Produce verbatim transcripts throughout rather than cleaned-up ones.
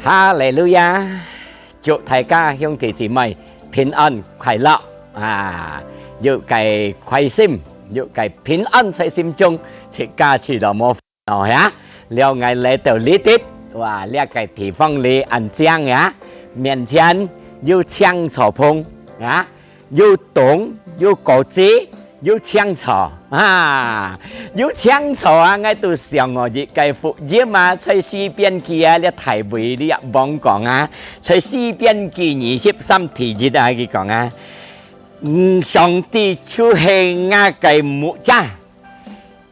哈利路亞！祝大家兄弟姊妹平安快樂啊！有个開心，有个平安在心中，自家去了無煩惱呀。了，𠊎來到這地，哇，這个地方裡恁靚呀，面前有青草棚啊，有冬，有果子，有青草啊，有青草啊！𠊎都想哦，一个福音啊，在詩篇記啊，這大衛這王講啊，在詩篇記二十三第一啊，佢講啊，嗯，上帝就係𠊎个牧者，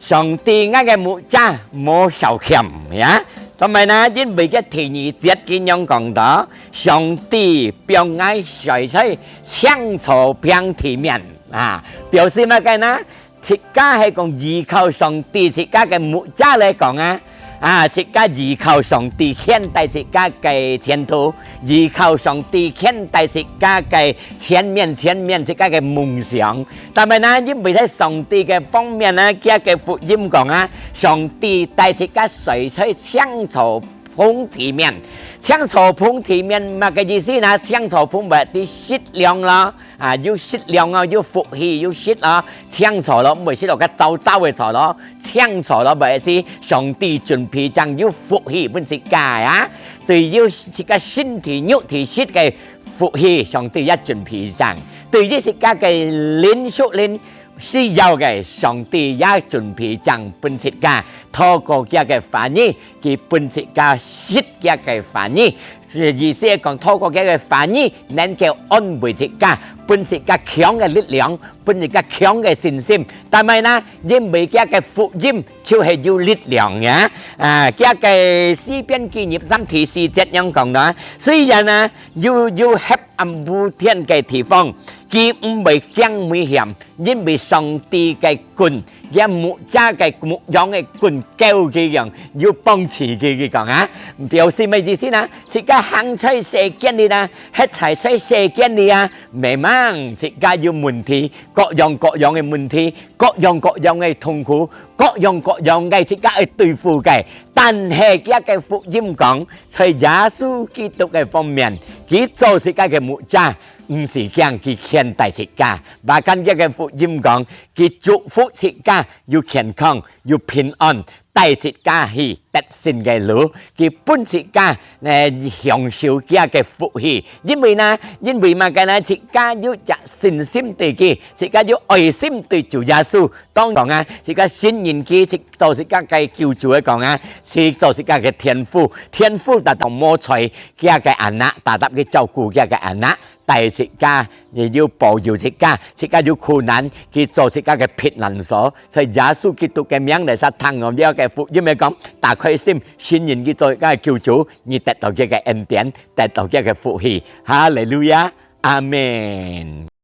上帝𠊎个牧者無少欠呀。做麼个呢？因為个第二節佢樣講到，上帝放𠊎睡在青草平地面啊，表示麼个呢？自家係講依靠上帝，自家个牧者來講啊，啊，自家依靠上帝牽帶自家个前途，依靠上帝牽帶自家个前面前面自家个夢想。但係呢，因為在上帝个方面呢，佢个福音講啊，上帝帶自家睡在青草棚地面。青草棚地面麼个意思呢？青草棚會知食糧咯，啊，有食糧哦，有福氣，有食哦，青草咯，毋會食到个燥燥个草咯，青草咯，會知上帝準備正有福氣分自家呀。對於自家身體肉體食个福氣，上帝也準備正。對於自家个靈屬靈 需要个，上帝也準備正分自家，透過佢个話語，佢分自家食佢个話語。意思係講，透過佢个話語，能夠安慰自家，分自家強个力量，分自家強个信心。但係呢，因為佢个福音就係有力量呀。啊，佢个詩篇記二十三第四節樣講啦，雖然啊，有，有黑暗烏天个地方，佢毋會驚危險， 因為上帝个棍，佢牧者个牧羊个棍，教佢樣，有幫助佢，佢講啊，表示麼意思呢？自家行在世間裡啊，歇在在世間裡啊，明明自家有問題，各樣各樣个問題，各樣各樣个痛苦，各樣各樣个自家愛對付个。但係佢个福音講，在耶穌基督个方面，佢做自家个牧者，毋使驚佢牽帶自家。Bahkan佢个福音講， 佢祝福自家有健康、有平安，帶自家去得勝个路，佢分自家，呃，享受佢个福氣。因為呢，因為麼个呢？自家有隻信心對佢，自家有愛心對主耶穌。當然啊，自家信任佢，自，做自家个救主个講啊，係做自家个天父。天父達到無在佢个anak，達到佢照顧佢个anak。 帶自家，也有保佑自家，自家有苦難，佢做自家个避難所。在耶穌基督个名來，儕聽到這个福音个講，打開心，信任佢做自家个救主，你得到佢个恩典，得到佢个福氣。哈利路亞，阿門。